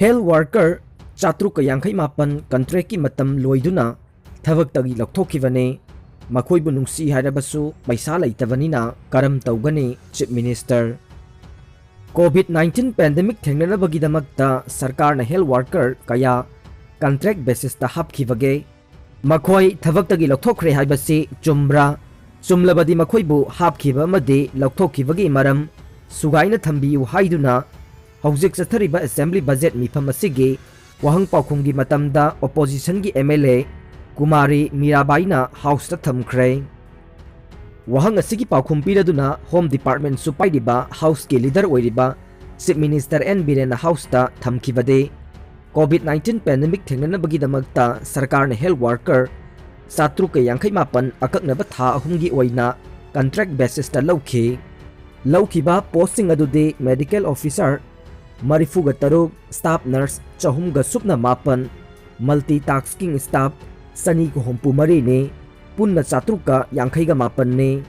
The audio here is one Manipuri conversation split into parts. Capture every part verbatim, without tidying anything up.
Health worker ꯆꯥꯇ꯭ꯔꯨꯛꯀ ꯌꯥꯡꯈꯩ ꯃꯥꯄꯟ contractꯀꯤ ꯃꯇꯝ ꯂꯣꯏꯗꯨꯅ ꯊꯕꯛꯇꯒꯤ ꯂꯧꯊꯣꯛꯈꯤꯕꯅꯤ꯫ ꯃꯈꯣꯏꯕꯨ ꯅꯨꯡꯁꯤ ꯍꯥꯏꯔꯕꯁꯨ ꯄꯩꯁꯥ ꯂꯩꯇꯕꯅꯤꯅ ꯀꯔꯝ ꯇꯧꯒꯅꯤ, Chief Minister? COVID nineteen pandemic ꯊꯦꯡꯅꯅꯕꯒꯤꯗꯃꯛꯇ ꯁꯔꯀꯥꯔꯅ health worker ꯀꯌꯥ contract basisꯇ ꯍꯥꯞꯈꯤꯕꯒꯦ? ꯃꯈꯣꯏ ꯊꯕꯛꯇꯒꯤ ꯂꯧꯊꯣꯛꯈ꯭ꯔꯦ ꯍꯥꯏꯕꯁꯤ ꯆꯨꯝꯕ꯭ꯔꯥ? ꯆꯨꯝꯂꯕꯗꯤ ꯃꯈꯣꯏꯕꯨ ꯍꯥꯞꯈꯤꯕ ꯑꯃꯗꯤ ꯂꯧꯊꯣꯛꯈꯤꯕꯒꯤ ꯃꯔꯝ ꯁꯨꯒꯥꯏꯅ ꯊꯝꯕꯤꯌꯨ ꯍꯥꯏꯗꯨꯅ ꯍꯧꯖꯤꯛ ꯆꯠꯊꯔꯤꯕ assembly budget ꯃꯤꯐꯝ ꯑꯁꯤꯒꯤ ꯋꯥꯍꯪ ꯄꯥꯎꯈꯨꯝꯒꯤ ꯃꯇꯝꯗ oppositionꯒꯤ MLA ꯀꯨꯃꯥꯔꯤ ꯃꯤꯔꯥꯕꯥꯏꯅ Houseꯇ ꯊꯝꯈ꯭ꯔꯦ꯫ ꯋꯥꯍꯪ ꯑꯁꯤꯒꯤ ꯄꯥꯎꯈꯨꯝ ꯄꯤꯔꯗꯨꯅ Home Departmentꯁꯨ ꯄꯥꯏꯔꯤꯕ Houseꯀꯤ leader ꯑꯣꯏꯔꯤꯕ Chief Minister N ꯕꯤꯔꯦꯟꯅ Houseꯇ ꯊꯝꯈꯤꯕꯗꯤ, COVID nineteen pandemic ꯊꯦꯡꯅꯅꯕꯒꯤꯗꯃꯛꯇ ꯁꯔꯀꯥꯔꯅ health worker ꯆꯥꯇ꯭ꯔꯨꯛꯀ ꯌꯥꯡꯈꯩ ꯃꯥꯄꯟ ꯑꯀꯛꯅꯕ ꯊꯥ ꯑꯍꯨꯝꯒꯤ ꯑꯣꯏꯅ contract basisꯇ ꯂꯧꯈꯤ꯫ ꯂꯧꯈꯤꯕ postꯁꯤꯡ ꯑꯗꯨꯗꯤ medical officer ꯃꯔꯤꯐꯨꯒ ꯇꯔꯨꯛ, staff nurse ꯆꯍꯨꯝꯒ ꯁꯨꯞꯅ ꯃꯥꯄꯟ, multitasking staff ꯆꯅꯤꯒ ꯍꯨꯝꯐꯨ ꯃꯔꯤꯅꯤ, ꯄꯨꯟꯅ ꯆꯥꯇ꯭ꯔꯨꯛꯀ ꯌꯥꯡꯈꯩꯒ ꯃꯥꯄꯟꯅꯤ꯫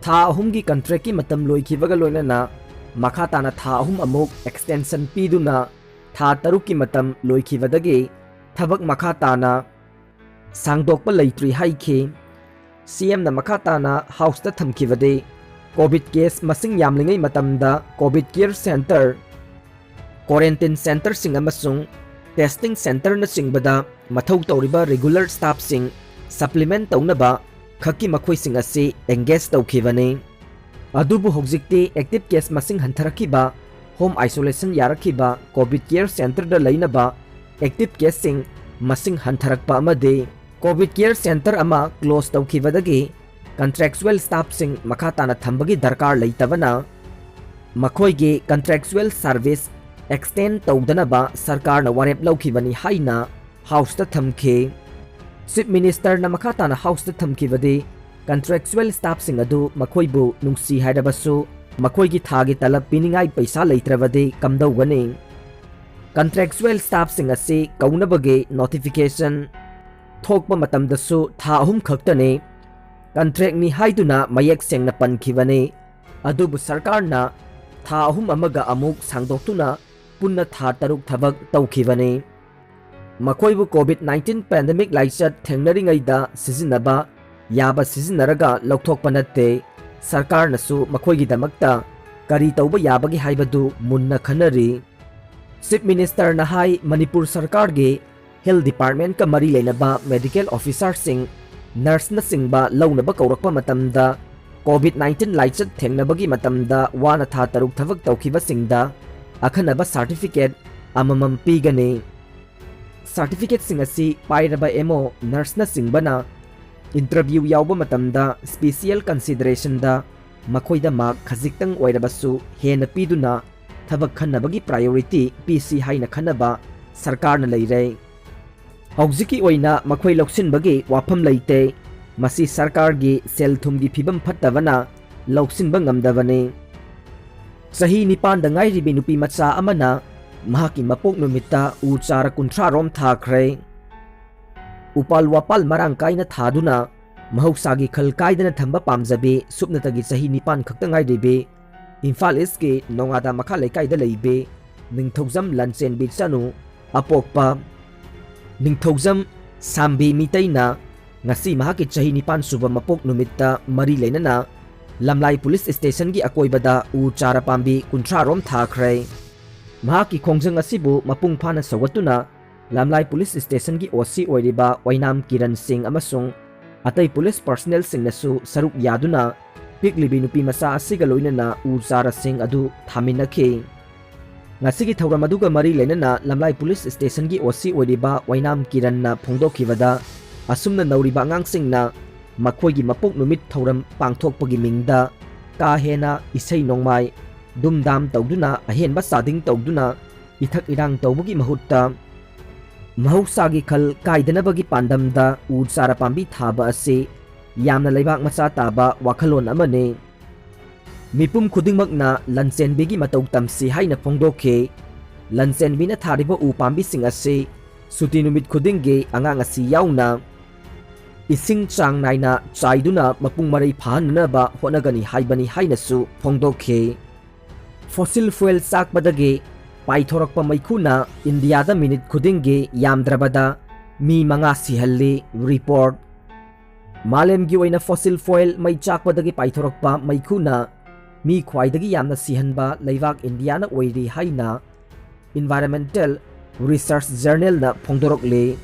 ꯊꯥ ꯑꯍꯨꯝꯒꯤ contractꯀꯤ ꯃꯇꯝ ꯂꯣꯏꯈꯤꯕꯒ ꯂꯣꯏꯅꯅ ꯃꯈꯥ ꯇꯥꯅ ꯊꯥ ꯑꯍꯨꯝ ꯑꯃꯨꯛ extension ꯄꯤꯗꯨꯅ ꯊꯥ ꯇꯔꯨꯛꯀꯤ ꯃꯇꯝ ꯂꯣꯏꯈꯤꯕꯗꯒꯤ ꯊꯕꯛ ꯃꯈꯥ ꯇꯥꯅ ꯁꯥꯡꯗꯣꯛꯄ ꯂꯩꯇ꯭ꯔꯤ ꯍꯥꯏꯈꯤ꯫ CMꯅ ꯃꯈꯥ ꯇꯥꯅ Houseꯇ ꯊꯝꯈꯤꯕꯗꯤ, COVID case ꯃꯁꯤꯡ ꯌꯥꯝꯂꯤꯉꯩ ꯃꯇꯝꯗ COVID care centre, quarantine centreꯁꯤꯡ ꯑꯃꯁꯨꯡ testing centreꯅꯆꯤꯡꯕꯗ ꯃꯊꯧ ꯇꯧꯔꯤꯕ regular staffꯁꯤꯡ supplement ꯇꯧꯅꯕ ꯈꯛꯀꯤ ꯃꯈꯣꯏꯁꯤꯡ ꯑꯁꯤ engage ꯇꯧꯈꯤꯕꯅꯤ꯫ ꯑꯗꯨꯕꯨ ꯍꯧꯖꯤꯛꯇꯤ active case ꯃꯁꯤꯡ ꯍꯟꯊꯔꯛꯈꯤꯕ, home isolation ꯌꯥꯔꯛꯈꯤꯕ, COVID care centreꯗ ꯂꯩꯅꯕ active caseꯁꯤꯡ ꯃꯁꯤꯡ ꯍꯟꯊꯔꯛꯄ ꯑꯃꯗꯤ COVID care centre ꯑꯃ close ꯇꯧꯈꯤꯕꯗꯒꯤ contractual staffꯁꯤꯡ ꯃꯈꯥ ꯇꯥꯅ ꯊꯝꯕꯒꯤ ꯗꯔꯀꯥꯔ ꯂꯩꯇꯕꯅ ꯃꯈꯣꯏꯒꯤ contractual service extend ꯇꯧꯗꯅꯕ ꯁꯔꯀꯥꯔꯅ ꯋꯥꯔꯦꯞ ꯂꯧꯈꯤꯕꯅꯤ ꯍꯥꯏꯅ Houseꯇ ꯊꯝꯈꯤ꯫ Chief Ministerꯅ ꯃꯈꯥ ꯇꯥꯅ Houseꯇ ꯊꯝꯈꯤꯕꯗꯤ, contractual staffꯁꯤꯡ ꯑꯗꯨ ꯃꯈꯣꯏꯕꯨ ꯅꯨꯡꯁꯤ ꯍꯥꯏꯔꯕꯁꯨ ꯃꯈꯣꯏꯒꯤ ꯊꯥꯒꯤ ꯇꯂꯕ ꯄꯤꯅꯤꯡꯉꯥꯏ ꯄꯩꯁꯥ ꯂꯩꯇ꯭ꯔꯕꯗꯤ ꯀꯝꯗꯧꯒꯅꯤ? Contractual staffꯁꯤꯡ ꯑꯁꯤ ꯀꯧꯅꯕꯒꯤ notification ꯊꯣꯛꯄ ꯃꯇꯝꯗꯁꯨ ꯊꯥ ꯑꯍꯨꯝ ꯈꯛꯇꯅꯤ꯫ Contractꯅꯤ ꯍꯥꯏꯗꯨꯅ ꯃꯌꯦꯛ ꯁꯦꯡꯅ ꯄꯟꯈꯤꯕꯅꯤ꯫ ꯑꯗꯨꯕꯨ ꯁꯔꯀꯥꯔꯅ ꯊꯥ ꯑꯍꯨꯝ ꯑꯃꯒ ꯑꯃꯨꯛ ꯁꯥꯡꯗꯣꯛꯇꯨꯅ ꯄꯨꯟꯅ ꯊꯥ ꯇꯔꯨꯛ ꯊꯕꯛ ꯇꯧꯈꯤꯕꯅꯤ꯫ ꯃꯈꯣꯏꯕꯨ COVID nineteen pandemic ꯂꯥꯏꯆꯠ ꯊꯦꯡꯅꯔꯤꯉꯩꯗ ꯁꯤꯖꯤꯟꯅꯕ ꯌꯥꯕ ꯁꯤꯖꯤꯟꯅꯔꯒ ꯂꯧꯊꯣꯛꯄ ꯅꯠꯇꯦ꯫ ꯁꯔꯀꯥꯔꯅꯁꯨ ꯃꯈꯣꯏꯒꯤꯗꯃꯛꯇ ꯀꯔꯤ ꯇꯧꯕ ꯌꯥꯕꯒꯦ ꯍꯥꯏꯕꯗꯨ ꯃꯨꯟꯅ ꯈꯟꯅꯔꯤ꯫ Chief Ministerꯅ ꯍꯥꯏ, ꯃꯅꯤꯄꯨꯔ ꯁꯔꯀꯥꯔꯒꯤ Health Departmentꯀ ꯃꯔꯤ ꯂꯩꯅꯕ medical officerꯁꯤꯡ, nurseꯅꯆꯤꯡꯕ ꯂꯧꯅꯕ ꯀꯧꯔꯛꯄ ꯃꯇꯝꯗ COVID nineteen ꯂꯥꯏꯆꯠ ꯊꯦꯡꯅꯕꯒꯤ ꯃꯇꯝꯗ ꯋꯥꯅ ꯊꯥ ꯇꯔꯨꯛ ꯊꯕꯛ ꯇꯧꯈꯤꯕꯁꯤꯡꯗ ꯑꯈꯟꯅꯕ certificate ꯑꯃꯃꯝ ꯄꯤꯒꯅꯤ꯫ Certificateꯁꯤꯡ ꯑꯁꯤ ꯄꯥꯏꯔꯕ MO, nurseꯅꯆꯤꯡꯕꯅ interview ꯌꯥꯎꯕ ꯃꯇꯝꯗ special considerationꯗ ꯃꯈꯣꯏꯗ mark ꯈꯖꯤꯛꯇꯪ ꯑꯣꯏꯔꯕꯁꯨ ꯍꯦꯟꯅ ꯄꯤꯗꯨꯅ ꯊꯕꯛ ꯈꯟꯅꯕꯒꯤ priority ꯄꯤꯁꯤ ꯍꯥꯏꯅ ꯈꯟꯅꯕ ꯁꯔꯀꯥꯔꯅ ꯂꯩꯔꯦ꯫ ꯍꯧꯖꯤꯛꯀꯤ ꯑꯣꯏꯅ ꯃꯈꯣꯏ ꯂꯧꯁꯤꯟꯕꯒꯤ ꯋꯥꯐꯝ ꯂꯩꯇꯦ꯫ ꯃꯁꯤ ꯁꯔꯀꯥꯔꯒꯤ ꯁꯦꯜ ꯊꯨꯝꯒꯤ ꯐꯤꯕꯝ ꯐꯠꯇꯕꯅ ꯂꯧꯁꯤꯟꯕ ꯉꯝꯗꯕꯅꯤ꯫ ꯆꯍꯤ ꯅꯤꯄꯥꯟꯗ ꯉꯥꯏꯔꯤꯕꯤ ꯅꯨꯄꯤ ꯃꯆꯥ ꯑꯃꯅ ꯃꯍꯥꯛꯀꯤ ꯃꯄꯣꯛ ꯅꯨꯃꯤꯠꯇ ꯎ ꯆꯥꯔ ꯀꯨꯟꯊ꯭ꯔꯥ ꯔꯣꯝ ꯊꯥꯈ꯭ꯔꯦ꯫ ꯎꯄꯥꯜ ꯋꯥꯄꯥꯜ ꯃꯔꯥꯡ ꯀꯥꯏꯅ ꯊꯥꯗꯨꯅ ꯃꯍꯧꯁꯥꯒꯤ ꯈꯜ ꯀꯥꯏꯗꯅ ꯊꯝꯕ ꯄꯥꯝꯖꯕꯤ ꯁꯨꯞꯅꯇꯒꯤ ꯆꯍꯤ ꯅꯤꯄꯥꯟ ꯈꯛꯇ ꯉꯥꯏꯔꯤꯕꯤ ꯏꯝꯐꯥꯜ ꯏꯁꯀꯤ ꯅꯣꯡꯉꯥꯗꯥ ꯃꯈꯥ ꯂꯩꯀꯥꯏꯗ ꯂꯩꯕꯤ ꯅꯤꯡꯊꯧꯖꯝ ꯂꯟꯆꯦꯟꯕꯤ ꯆꯅꯨ ꯑꯄꯣꯛꯄ ꯅꯤꯡꯊꯧꯖꯝ ꯁꯥꯝꯕꯤ ꯃꯤꯇꯩꯅ ꯉꯁꯤ ꯃꯍꯥꯛꯀꯤ ꯆꯍꯤ ꯅꯤꯄꯥꯟ ꯁꯨꯕ ꯃꯄꯣꯛ ꯅꯨꯃꯤꯠꯇ ꯃꯔꯤ ꯂꯩꯅꯅ ꯂꯝꯂꯥꯏ ꯄꯨꯂꯤꯁ ꯁ꯭ꯇꯦꯁꯟꯒꯤ ꯑꯀꯣꯏꯕꯗ ꯎ ꯆꯥꯔ ꯄꯥꯝꯕꯤ ꯀꯨꯟꯊ꯭ꯔꯥ ꯔꯣꯝ ꯊꯥꯈ꯭ꯔꯦ꯫ ꯃꯍꯥꯛꯀꯤ ꯈꯣꯡꯖꯪ ꯑꯁꯤꯕꯨ ꯃꯄꯨꯡ ꯐꯥꯅ ꯁꯧꯒꯠꯇꯨꯅ ꯂꯝꯂꯥꯏ ꯄꯨꯂꯤꯁ ꯁ꯭ꯇꯦꯁꯟꯒꯤ OC ꯑꯣꯏꯔꯤꯕ ꯑꯣꯏꯅꯥꯝ ꯀꯤꯔꯟ ꯁꯤꯡ ꯑꯃꯁꯨꯡ ꯑꯇꯩ ꯄꯨꯂꯤꯁ personnelꯁꯤꯡꯅꯁꯨ ꯁꯔꯨꯛ ꯌꯥꯗꯨꯅ ꯄꯤꯛꯂꯤꯕꯤ ꯅꯨꯄꯤ ꯃꯆꯥ ꯑꯁꯤꯒ ꯂꯣꯏꯅꯅ ꯎ ꯆꯥꯔꯁꯤꯡ ꯑꯗꯨ ꯊꯥꯃꯤꯟꯅꯈꯤ꯫ ꯉꯁꯤꯒꯤ ꯊꯧꯔꯝ ꯑꯗꯨꯒ ꯃꯔꯤ ꯂꯩꯅꯅ ꯂꯝꯂꯥꯏ ꯄꯨꯂꯤꯁ ꯁ꯭ꯇꯦꯁꯟꯒꯤ OC ꯑꯣꯏꯔꯤꯕ ꯑꯣꯏꯅꯥꯝ ꯀꯤꯔꯟꯅ ꯐꯣꯡꯗꯣꯛꯈꯤꯕꯗ, ꯑꯁꯨꯝꯅ ꯅꯧꯔꯤꯕ ꯑꯉꯥꯡꯁꯤꯡꯅ ꯃꯈꯣꯏꯒꯤ ꯃꯄꯣꯛ ꯅꯨꯃꯤꯠ ꯊꯧꯔꯝ ꯄꯥꯡꯊꯣꯛꯄꯒꯤ ꯃꯤꯡꯗ ꯀꯥ ꯍꯦꯟꯅ ꯏꯁꯩ ꯅꯣꯡꯃꯥꯏ ꯗꯨꯝꯗꯥꯝ ꯇꯧꯗꯨꯅ, ꯑꯍꯦꯟꯕ ꯆꯥꯗꯤꯡ ꯇꯧꯗꯨꯅ, ꯏꯊꯛ ꯏꯔꯥꯡ ꯇꯧꯕꯒꯤ ꯃꯍꯨꯠꯇ ꯃꯍꯧꯁꯥꯒꯤ ꯈꯜ ꯀꯥꯏꯗꯅꯕꯒꯤ ꯄꯥꯟꯗꯝꯗ ꯎ ꯆꯥꯔ ꯄꯥꯝꯕꯤ ꯊꯥꯕ ꯑꯁꯤ ꯌꯥꯝꯅ ꯂꯩꯕꯥꯛ ꯃꯆꯥ ꯇꯥꯕ ꯋꯥꯈꯜꯂꯣꯟ ꯑꯃꯅꯤ꯫ ꯃꯤꯄꯨꯝ ꯈꯨꯗꯤꯡꯃꯛꯅ ꯂꯟꯆꯦꯟꯕꯤꯒꯤ ꯃꯇꯧ ꯇꯝꯁꯤ ꯍꯥꯏꯅ ꯐꯣꯡꯗꯣꯛꯈꯤ꯫ ꯂꯟꯆꯦꯟꯕꯤꯅ ꯊꯥꯔꯤꯕ ꯎ ꯄꯥꯝꯕꯤꯁꯤꯡ ꯑꯁꯤ ꯁꯨꯇꯤ ꯅꯨꯃꯤꯠ ꯈꯨꯗꯤꯡꯒꯤ ꯑꯉꯥꯡ ꯑꯁꯤ ꯌꯥꯎꯅ ꯏꯁꯤꯡ ꯆꯥꯡ ꯅꯥꯏꯅ ꯆꯥꯏꯗꯨꯅ ꯃꯄꯨꯡ ꯃꯔꯩ ꯐꯥꯍꯟꯅꯅꯕ ꯍꯣꯠꯅꯒꯅꯤ ꯍꯥꯏꯕꯅꯤ ꯍꯥꯏꯅꯁꯨ ꯐꯣꯡꯗꯣꯛꯈꯤ꯫ Fossil fuel ꯆꯥꯛꯄꯗꯒꯤ ꯄꯥꯏꯊꯣꯔꯛꯄ ꯃꯩꯈꯨꯅ ꯏꯟꯗꯤꯌꯥꯗ ꯃꯤꯅꯤꯠ ꯈꯨꯗꯤꯡꯒꯤ ꯌꯥꯝꯗ꯭ꯔꯕꯗ ꯃꯤ ꯃꯉꯥ ꯁꯤꯍꯜꯂꯤ꯫ ꯔꯤꯄꯣꯔꯠ꯫ ꯃꯥꯂꯦꯝꯒꯤ ꯑꯣꯏꯅ fossil fuel ꯃꯩ ꯆꯥꯛꯄꯗꯒꯤ ꯄꯥꯏꯊꯣꯔꯛꯄ ꯃꯩꯈꯨꯅ ꯃꯤ ꯈ꯭ꯋꯥꯏꯗꯒꯤ ꯌꯥꯝꯅ ꯁꯤꯍꯟꯕ ꯂꯩꯕꯥꯛ ꯏꯟꯗꯤꯌꯥꯅ ꯑꯣꯏꯔꯤ ꯍꯥꯏꯅ Environmental Research Journalꯅ ꯐꯣꯡꯗꯣꯔꯛꯂꯤ꯫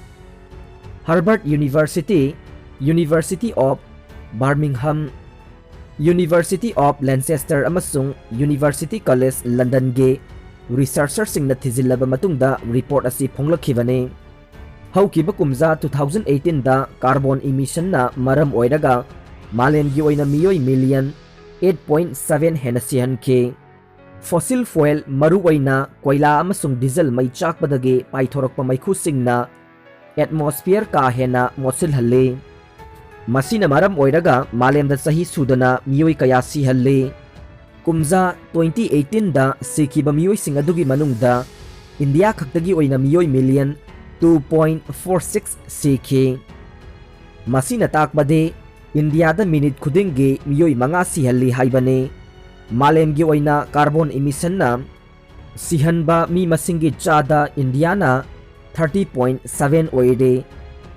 Harvard University, University of Birmingham, University of Lancaster ꯑꯃꯁꯨꯡ University College Londonꯒꯤ researcherꯁꯤꯡꯅ ꯊꯤꯖꯤꯜꯂꯕ ꯃꯇꯨꯡꯗ report ꯑꯁꯤ ꯐꯣꯡꯂꯛꯈꯤꯕꯅꯤ꯫ ꯍꯧꯈꯤꯕ ꯀꯨꯝꯖꯥ two thousand eighteenꯗ carbon emissionꯅ ꯃꯔꯝ ꯑꯣꯏꯔꯒ ꯃꯥꯂꯦꯝꯒꯤ ꯑꯣꯏꯅ ꯃꯤꯑꯣꯏ million eight point seven ꯍꯦꯟꯅ ꯁꯤꯍꯟꯈꯤ꯫ Fossil fuel, ꯃꯔꯨꯑꯣꯏꯅ ꯀꯣꯏꯂꯥ ꯑꯃꯁꯨꯡ ꯗꯤꯖꯜ ꯃꯩ ꯆꯥꯛꯄꯗꯒꯤ ꯄꯥꯏꯊꯣꯔꯛꯄ ꯃꯩꯈꯨꯁꯤꯡꯅ atmosphere ꯀꯥ ꯍꯦꯟꯅ ꯃꯣꯠꯁꯤꯜꯍꯜꯂꯤ꯫ ꯃꯁꯤꯅ ꯃꯔꯝ ꯑꯣꯏꯔꯒ ꯃꯥꯂꯦꯝꯗ ꯆꯍꯤ ꯁꯨꯗꯅ ꯃꯤꯑꯣꯏ ꯀꯌꯥ ꯁꯤꯍꯜꯂꯤ꯫ ꯀꯨꯝꯖꯥ twenty eighteenꯗ ꯁꯤꯈꯤꯕ ꯃꯤꯑꯣꯏꯁꯤꯡ ꯑꯗꯨꯒꯤ ꯃꯅꯨꯡꯗ ꯏꯟꯗꯤꯌꯥ ꯈꯛꯇꯒꯤ ꯑꯣꯏꯅ ꯃꯤꯑꯣꯏ million two point four six ꯁꯤꯈꯤ꯫ ꯃꯁꯤꯅ ꯇꯥꯛꯄꯗꯤ ꯏꯟꯗꯤꯌꯥꯗ ꯃꯤꯅꯤꯠ ꯈꯨꯗꯤꯡꯒꯤ ꯃꯤꯑꯣꯏ ꯃꯉꯥ ꯁꯤꯍꯜꯂꯤ ꯍꯥꯏꯕꯅꯤ꯫ ꯃꯥꯂꯦꯝꯒꯤ ꯑꯣꯏꯅ carbon emissionꯅ ꯁꯤꯍꯟꯕ ꯃꯤ ꯃꯁꯤꯡꯒꯤ ꯆꯥꯗ ꯏꯟꯗꯤꯌꯥꯅ thirty point seven ꯑꯣꯏꯔꯦ꯫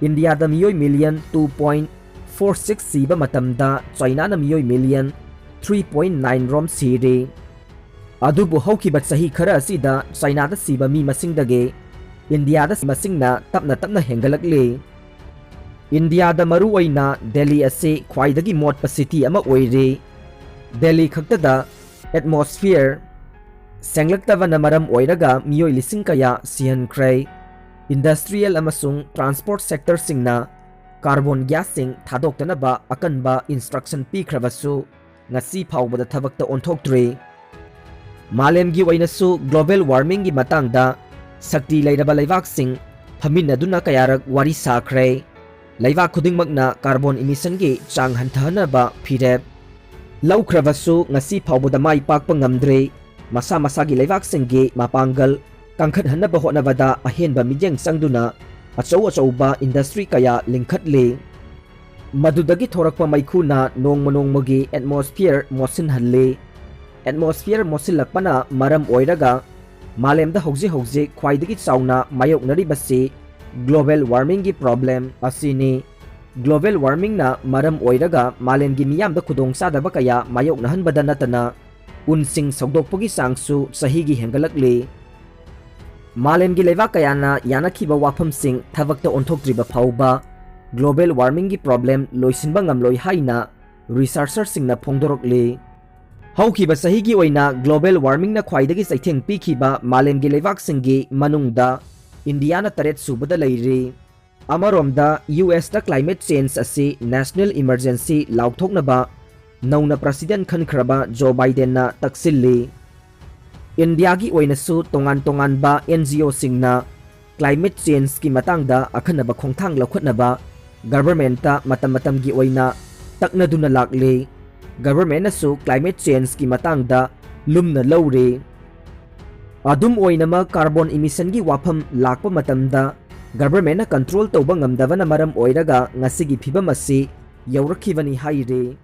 ꯏꯟꯗꯤꯌꯥꯗ ꯃꯤꯑꯣꯏ million two point four six ꯁꯤꯕ ꯃꯇꯝꯗ ꯆꯥꯏꯅꯥꯅ ꯃꯤꯑꯣꯏ million three point nine ꯔꯣꯝ ꯁꯤꯔꯦ꯫ ꯑꯗꯨꯕꯨ ꯍꯧꯈꯤꯕ ꯆꯍꯤ ꯈꯔ ꯑꯁꯤꯗ ꯆꯥꯏꯅꯥꯗ ꯁꯤꯕ ꯃꯤ ꯃꯁꯤꯡꯗꯒꯤ ꯏꯟꯗꯤꯌꯥꯗ ꯃꯁꯤꯡꯅ ꯇꯞꯅ ꯇꯞꯅ ꯍꯦꯟꯒꯠꯂꯛꯂꯤ꯫ ꯏꯟꯗꯤꯌꯥꯗ ꯃꯔꯨꯑꯣꯏꯅ ꯗꯦꯜꯂꯤ ꯑꯁꯤ ꯈ꯭ꯋꯥꯏꯗꯒꯤ ꯃꯣꯠꯄ city ꯑꯃ ꯑꯣꯏꯔꯦ꯫ ꯗꯦꯜꯂꯤ ꯈꯛꯇꯗ atmosphere ꯁꯦꯡꯂꯛꯇꯕꯅ ꯃꯔꯝ ꯑꯣꯏꯔꯒ ꯃꯤꯑꯣꯏ ꯂꯤꯁꯤꯡ ꯀꯌꯥ ꯁꯤꯍꯟꯈ꯭ꯔꯦ꯫ Industrial ꯑꯃꯁꯨꯡ transport sectorꯁꯤꯡꯅ carbon gasꯁꯤꯡ ꯊꯥꯗꯣꯛꯇꯅꯕ ꯑꯀꯟꯕ instruction ꯄꯤꯈ꯭ꯔꯕꯁꯨ, ꯉꯁꯤ ꯐꯥꯎꯕꯗ ꯊꯕꯛꯇ ꯑꯣꯟꯊꯣꯛꯇ꯭ꯔꯤ꯫ ꯃꯥꯂꯦꯝꯒꯤ ꯑꯣꯏꯅꯁꯨ global warmingꯒꯤ ꯃꯇꯥꯡꯗ ꯁꯛꯇꯤ ꯂꯩꯔꯕ ꯂꯩꯕꯥꯛꯁꯤꯡ ꯐꯝꯃꯤꯟꯅꯗꯨꯅ ꯀꯌꯥꯔꯛ ꯋꯥꯔꯤ ꯁꯥꯈ꯭ꯔꯦ꯫ ꯂꯩꯕꯥꯛ ꯈꯨꯗꯤꯡꯃꯛꯅ carbon emissionꯒꯤ ꯆꯥꯡ ꯍꯟꯊꯍꯟꯅꯕ ꯐꯤꯔꯦꯞ ꯂꯧꯈ꯭ꯔꯕꯁꯨ, ꯉꯁꯤ ꯐꯥꯎꯕꯗ ꯃꯥꯏ ꯄꯥꯛꯄ ꯉꯝꯗ꯭ꯔꯤ꯫ ꯃꯁꯥ ꯃꯁꯥꯒꯤ ꯂꯩꯕꯥꯛꯁꯤꯡꯒꯤ ꯃꯄꯥꯡꯒꯜ ꯀꯟꯈꯠꯍꯟꯅꯕ ꯍꯣꯠꯅꯕꯗ ꯑꯍꯦꯟꯕ ꯃꯤꯠꯌꯦꯡ ꯆꯪꯗꯨꯅ ꯑꯆꯧ ꯑꯆꯧꯕ industry ꯀꯌꯥ ꯂꯤꯡꯈꯠꯂꯤ꯫ ꯃꯗꯨꯗꯒꯤ ꯊꯣꯔꯛꯄ ꯃꯩꯈꯨꯅ ꯅꯣꯡꯃ ꯅꯣꯡꯃꯒꯤ atmosphere ꯃꯣꯠꯁꯤꯟꯍꯜꯂꯤ꯫ Atmosphere ꯃꯣꯠꯁꯤꯜꯂꯛꯄꯅ ꯃꯔꯝ ꯑꯣꯏꯔꯒ ꯃꯥꯂꯦꯝꯗ ꯍꯧꯖꯤꯛ ꯍꯧꯖꯤꯛ ꯈ꯭ꯋꯥꯏꯗꯒꯤ ꯆꯥꯎꯅ ꯃꯥꯌꯣꯛꯅꯔꯤꯕꯁꯤ global warmingꯒꯤ problem ꯑꯁꯤꯅꯤ꯫ Global warmingꯅ ꯃꯔꯝ ꯑꯣꯏꯔꯒ ꯃꯥꯂꯦꯝꯒꯤ ꯃꯤꯌꯥꯝꯗ ꯈꯨꯗꯣꯡꯆꯥꯗꯕ ꯀꯌꯥ ꯃꯥꯌꯣꯛꯅꯍꯟꯕꯗ ꯅꯠꯇꯅ, ꯎꯟꯁꯤꯡ ꯁꯧꯗꯣꯛꯄꯒꯤ ꯆꯥꯡꯁꯨ ꯆꯍꯤꯒꯤ ꯍꯦꯟꯒꯠꯂꯛꯂꯤ꯫ ꯃꯥꯂꯦꯝꯒꯤ ꯂꯩꯕꯥꯛ ꯀꯌꯥꯅ ꯌꯥꯅꯈꯤꯕ ꯋꯥꯐꯝꯁꯤꯡ ꯊꯕꯛꯇ ꯑꯣꯟꯊꯣꯛꯇ꯭ꯔꯤꯕ ꯐꯥꯎꯕ global warmingꯒꯤ problem ꯂꯣꯏꯁꯤꯟꯕ ꯉꯝꯂꯣꯏ ꯍꯥꯏꯅ researcherꯁꯤꯡꯅ ꯐꯣꯡꯗꯣꯔꯛꯂꯤ꯫ ꯍꯧꯈꯤꯕ ꯆꯍꯤꯒꯤ ꯑꯣꯏꯅ global warmingꯅ ꯈ꯭ꯋꯥꯏꯗꯒꯤ ꯆꯩꯊꯦꯡ ꯄꯤꯈꯤꯕ ꯃꯥꯂꯦꯝꯒꯤ ꯂꯩꯕꯥꯛꯁꯤꯡꯒꯤ ꯃꯅꯨꯡꯗ ꯏꯟꯗꯤꯌꯥꯅ ꯇꯔꯦꯠ ꯁꯨꯕꯗ ꯂꯩꯔꯤ꯫ ꯑꯃꯔꯣꯝꯗ, USꯇ climate change ꯑꯁꯤ national emergency ꯂꯥꯎꯊꯣꯛꯅꯕ ꯅꯧꯅ president ꯈꯟꯈ꯭ꯔꯕ ꯖꯣ ꯕꯥꯏꯗꯦꯟꯅ ꯇꯛꯁꯤꯜꯂꯤ꯫ ꯏꯟꯗꯤꯌꯥꯒꯤ ꯑꯣꯏꯅꯁꯨ ꯇꯣꯉꯥꯟ ꯇꯣꯉꯥꯟꯕ NGOꯁꯤꯡꯅ climate changeꯀꯤ ꯃꯇꯥꯡꯗ ꯑꯈꯟꯅꯕ ꯈꯣꯡꯊꯥꯡ ꯂꯧꯈꯠꯅꯕ governmentꯇ ꯃꯇꯝ ꯃꯇꯝꯒꯤ ꯑꯣꯏꯅ ꯇꯛꯅꯗꯨꯅ ꯂꯥꯛꯂꯤ꯫ Governmentꯅꯁꯨ climate changeꯀꯤ ꯃꯇꯥꯡꯗ ꯂꯨꯝꯅ ꯂꯧꯔꯤ꯫ ꯑꯗꯨꯝ ꯑꯣꯏꯅꯃꯛ, carbon emissionꯒꯤ ꯋꯥꯐꯝ ꯂꯥꯛꯄ ꯃꯇꯝꯗ governmentꯅ control ꯇꯧꯕ ꯉꯝꯗꯕꯅ ꯃꯔꯝ ꯑꯣꯏꯔꯒ ꯉꯁꯤꯒꯤ ꯐꯤꯕꯝ ꯑꯁꯤ ꯌꯧꯔꯛꯈꯤꯕꯅꯤ ꯍꯥꯏꯔꯤ꯫